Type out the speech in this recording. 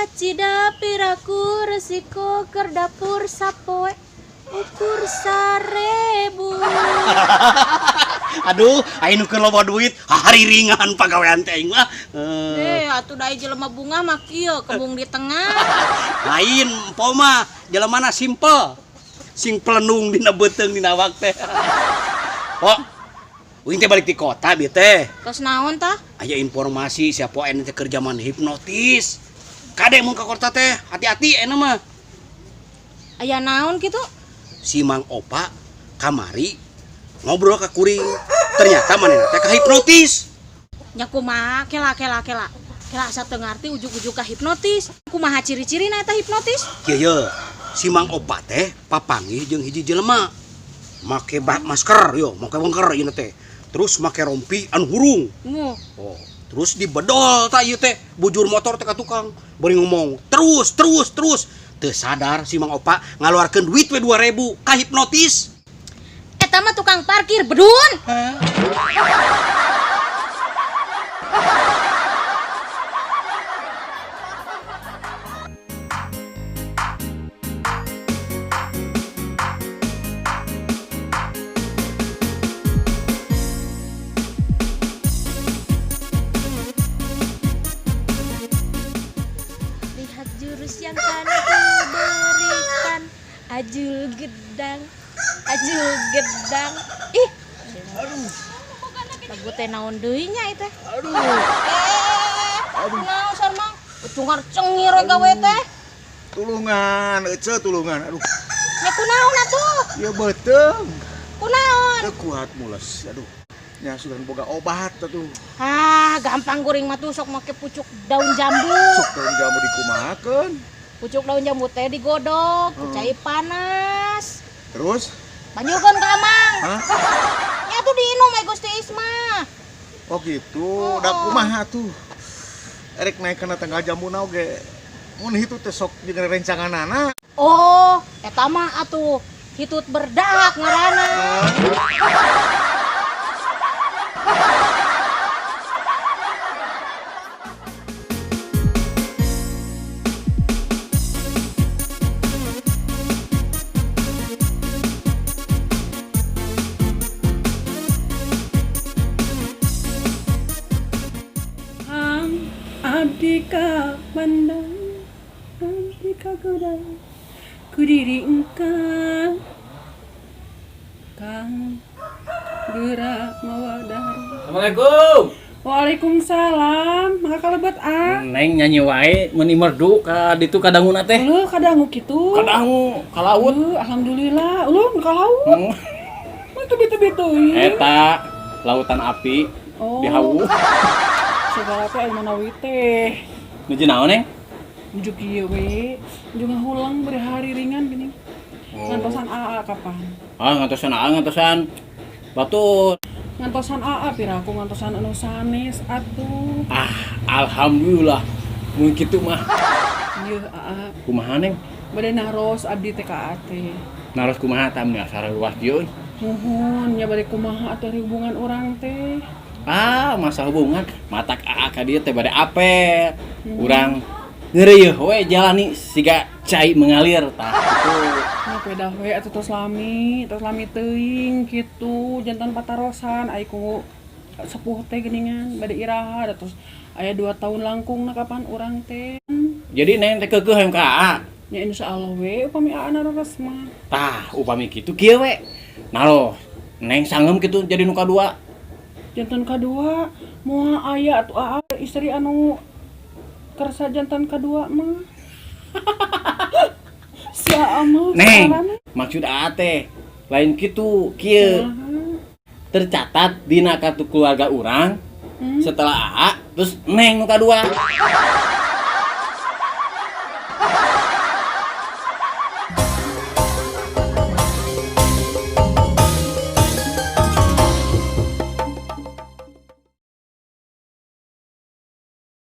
Kacida piraku resiko keur dapur sapoe ukur 1000. Aduh, aing nu keur loba duit, hariringan pagawean teh aing mah. Atuh da jelema bunga mah kieu kembung di tengah. Lain empo mah jelemana simple. Sing pelenung dina beuteung dina awak teh. Oh, uing teh balik di kota bieu teh. Tos naon tah? Aya informasi siapa aya teh keur zaman hipnotis. Kade mun ka kota teh, hati-hati aya mah. Aya naon kitu? Si Mang Opa kamari ngobrol ka kuring. Ternyata manehna teh kahipnotis. Nya kumaha kela kela kela. Kela asa teu ngarti ujug-ujug ka hipnotis. Kumaha ciri-cirina eta hipnotis? Kieu ye, si Mang Opa teh papanggih jeung hiji jelema. Make masker yo, make wengker ieu teh. Terus make rompi anu hurung. Nguh. Oh, terus dibedol tah ieu teh, bujur motor teh ka tukang. Bari ngomong terus terus terus. Teu sadar si Mang Opa ngaluarkeun duit we 2000 ka hipnotis. Eta mah tukang parkir bedun. Hah? Lihat jurus yang kan ku berikan. Ajul gedang, ajul gedang. Ih, aduh. Lagu teh naon deui nya ieu teh? Aduh. Aduh. Naon sarmang? Cungar cengir we gawe teh. Tulungan, ece tulungan. Aduh. Nya kunaon atuh? Ya beuteung. Kunaon? Teu kuat mules. Aduh. Nya sugan boga obat atuh. Ah, gampang guring mah tuh sok make pucuk daun jambu. Sok daun jambu dikumahakeun? Pucuk daun jambu teh digodok, ku cai panas. Terus? Banjurkeun ka amang. Hah? Nya tuh diinum ai Gusti Isma. Oh gitu, da kumaha tuh? Erek naik kana tanggal jambuna oge. Mun hitu teh sok jeung rencanganana. Oh, eta mah atuh hitut berdahak ngaranna. Abdi ka bandang, abdi ka godang, ku diri engkang, kang gerak mawa dari. Assalamualaikum. Waalaikumsalam. Maka kalebet ah. Neng nyanyi wae meuni merdu ka ditu kadanguna teh. Leuh kadangu kitu. Kadangu ka laut. Leuh, alhamdulillah. Leuh ka laut. Mun teu bitu-bituin. Eta lautan api Oh. di hawu. Segala teh aya manawi teh. Nuju naon, Neng? Nuju kieu we, nuju ngahulang bari hari ringan gini. Oh. Ngantosan AA kapan? Ah, ngantosan AA, ngantosan batur. Ngantosan AA piraku ngantosan anu sanes atuh. Ah, alhamdulillah. Mun kitu mah. Ieu AA. Kumaha, Neng? Bade naros abdi teh ka AA teh. Naros kumaha tah mun asa luas kieu euy. Muhun nya bade kumaha atuh hubungan urang teh. Ah, masa hubungan matak AA ka dieu teh bade apet. Urang ngeureuh we jalani siga cai mengalir tah kitu. Nya pedah we atuh tos lami teuing kitu jantan patarosan ai ku sepuh teh geuningan bade iraha da tos aya 2 tahun langkung na kapan urang teh. Jadi neng teh keukeuh hayang ka AA. Nya insyaallah we upami AA naros mah. Tah, upami kitu kieu we. Naros, neng sangem kitu jadi nu kadua. Jantan kadua moal aya atuh AA istri anu kersa jantan kadua mah. Si AA mah Neng, saran. maksud AA teh lain kitu, kieu. Kumaha? Tercatat dina kartu keluarga urang setelah AA terus neng nu kadua.